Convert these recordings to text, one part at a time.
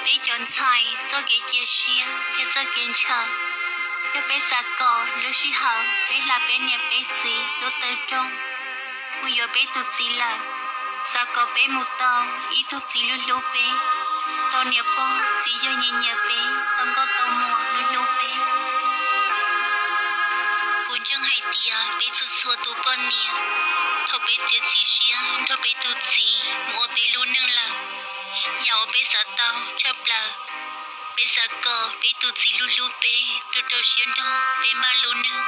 Peb cov ntxhais txoj kev cia siab thiab txoj kev ntshaw, yog peb xav kom lub sij hawm peb hla peb niam peb txiv lub tawm rooj mus yuav peb tus txiv lawm, xav kom peb mus tau ib tug txiv hlub hlub peb, tau niam pog txiv yawg nyiam nyiam peb, tau nkauj tau muam hlub hlub peb. Kuv ntseeg hais tias peb txhua txhua tus poj niam, thaum peb txiav txim siab nrog peb tus txiv mus ua peb lub neej lawm, yam uas peb xav tau tshaj plaws, peb xav kom peb tus txiv hlub hlub peb, rau rau siab nrog peb npaj lub neej.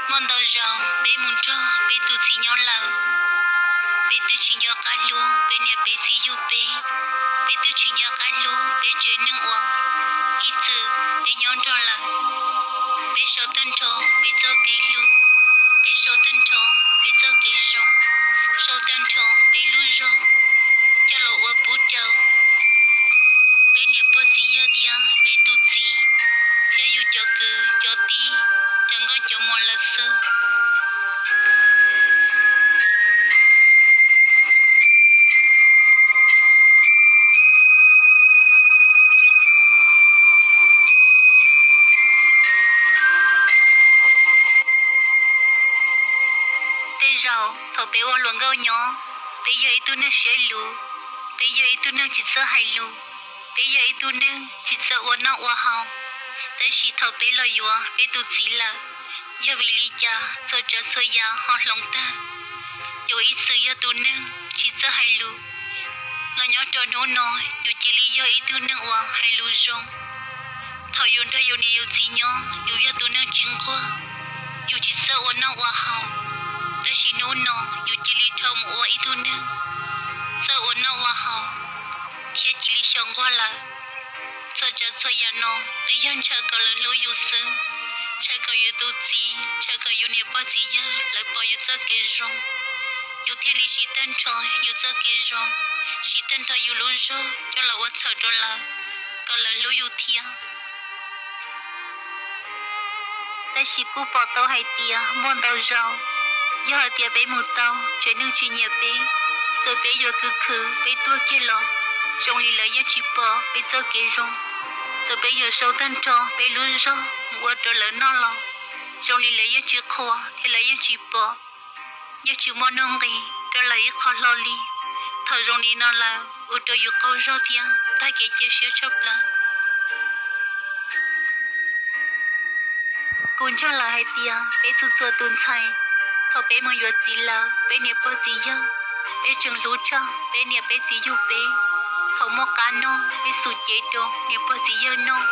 Muaj ntau zaus peb mus nrog peb tus txiv nyob lawm, peb twb tsis nco qab hlub peb niam peb txiv yug peb, peb twb tsis nco qab hlub peb tsev neeg uas ib txwm peb nyob nrog lawm. Peb sau tag nrho peb txoj kev hlub, peb sau tag nrho peb txoj kev zoo, sau tag nrho peb lub zog coj los ua pub rau peb niam pog txiv yawg thiab peb tus txiv, thiab yus cov kwv cov tij, cov nkauj cov muam lawv xwb. Tej zaum thaum peb ua hluas nkauj nyob, peb yog ib tug neeg siab luv, peb yog ib tug neeg tsis txawj hais lus, peb yog ib tug neeg tsis txawj ua noj ua haus. Tab sis thaum peb los yuav peb tus txiv lawm, yog vim li cas txhua tsav txhua yam ho hloov tag? Yus ib txwm yog tus neeg tsis txawj hais lus, los nyob rau hnub no yus cia li yog ib tug neeg uas hais lus zoo. Thaum yus nrog yus niam yus txiv nyob, yus yog tus neeg tsis nquag, yus tsis txawj ua noj ua haus, tab sis hnub no yus cia li dhau mus ua ib tug neeg txawj ua noj ua haus thiab cia li xyaum nquag lawm. Txhua tsav txhua yam no twb yog ntshaw kom lawv hlub yus xwb, ntshaw kom yus tus txiv, ntshaw kom yus niam pog txiv yawg lawv pom yus txoj kev zoo, yus thiaj li siv tag nrho yus txoj kev zoo, siv tag nrho yus lub zog coj los ua txhaum rau lawv, kom lawv hlub yus thiab. Tab sis kuj pom tau hais tias muaj ntau zaus, yog hais tias peb mus tau tsev neeg tsis nyiam peb, txawm peb yuav khwv khwv peb tuag kiag los, zoo li lawv yeej tsis pom peb txoj kev zoo. Txawm peb yuav sau tag nrho peb lub zog mus ua rau lawv noj los, zoo li lawv yeej tsis qhuas thiab lawv yeej tsis pom, yeej tsis muaj nuj nqis rau lawv ib qho hlo li. Thaum zoo li no lawm ua rau yus qaug zog thiab tag kev cia siab tshaj plaws. Kuv ntseeg lawm hais tias peb txhua txhua tus ntxhais, thaum peb mus yuav txiv lawm, peb niam pog txiv yawg, peb tseem hlub tshaj peb niam peb txiv yug peb. Thaum muaj qab noj, peb xum cev rau niam pog txiv yawg noj,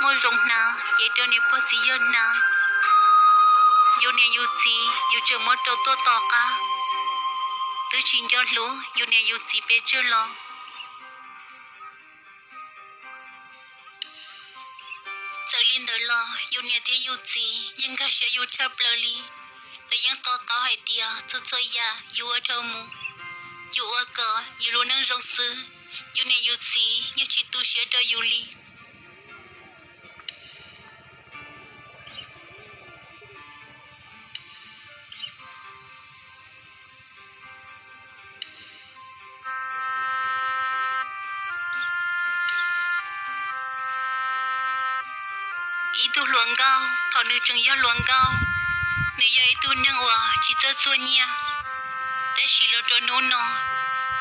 muaj zoo hnav, cev rau niam pog txiv yawg hnav. Yus niam yus txiv yus tseem muab rau tuaj tom qab, twb tsis nco hlub yus niam yus txiv pes tsawg los. Txawm li ntawd los yus niam thiab yus txiv yeej nkag siab yus tshaj plaws li. Lawv yeej to taub hais tias txhua txhua yam yus ua dhau mus, yus ua kom yus lub neej zoo xwb, yus niam yus txiv yeej tsis tu siab rau yus li. Ib tug hluas nkauj thaum nws tseem yog hluas nkauj, nws yog ib tug neeg uas tsis txawj txuag nyiaj. Tab sis los rau hnub no,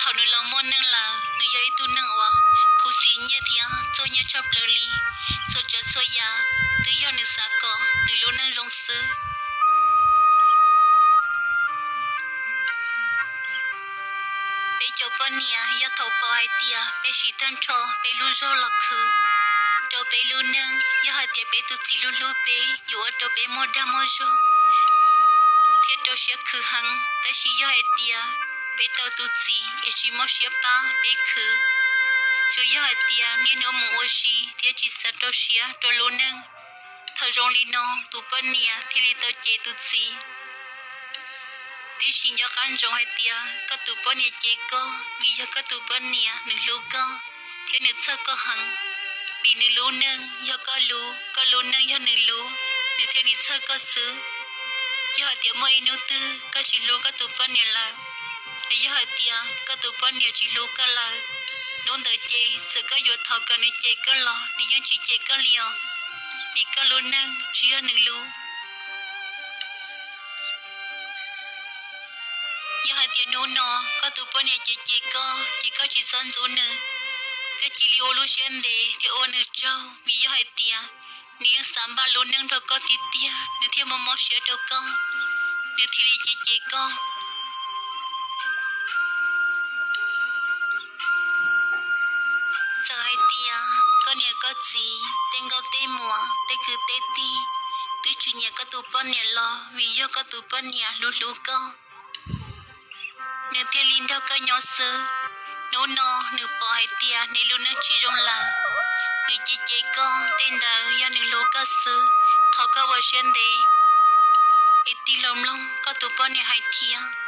thaum nws los muaj neej lawm, nws yog ib tug neeg uas khuv xim nyiaj thiab txuag nyiaj tshaj plaws li. Txhua tsav txhua yam twb yog nws xav kom nws lub neej zoo xwb. Peb cov poj niam yog thaum pom hais tias peb siv tag nrho peb lub zog los khwv rau peb lub neej, yog hais tias peb tus txiv hlub hlub peb, yuav ua rau peb muaj dag muaj zog thiab rau siab khwv heev. Tab sis yog hais tias peb tau tus txiv es tsis mob siab pab peb khwv, tsuas yog hais tias niaj hnub mus ua si thiab tsis xav rau siab rau lub neej, thaum zoo li no tus poj niam thiaj li tau cem tus txiv. Tib si nco qab ntsoov hais tias koj tus poj niam cem koj vim yog koj tus poj niam nws hlub koj thiab nws txhawj koj heev, vim nws lub neej yog koj lub, koj lub neej yog nws lub, nws thiaj li txhawj koj xwb. Yog hais tias muaj ib hnub twg koj tsis hlub koj tus poj niam lawm, Yog hais tias koj tus poj niam tsis hlub koj lawm, hnub ntawd ces txawm koj yuav thov kom nws cem koj los nws yeej tsis cem koj li os, vim koj lub neej tsis yog nws lub. Yog hais tias hnub no koj tus poj niam cem cem koj ces koj tsis txhob ntxub nws, koj cia li ua lub siab ntev thiab ua nws tsaug, vim yog hais tias nws yeej xav npaj lub neej nrog koj tiag tiag nws thiaj mob mob siab rau koj, nws thiaj li cem cem koj. Txawm hais tias koj niam koj txiv, tej nkauj tej muam, tej kwv tej tij twb tsis nyiam koj tus poj niam los vim yog koj tus poj niam hlub hlub koj, nws thiaj li nrog koj nyob xwb. Hnub no nws pom hais tias neb lub neej tsis zoo lawm, nws cem cem koj, tej ntawd yog nws hlub koj xwb. Thov koj ua siab ntev es tig los mloog koj tus poj niam hais thiab.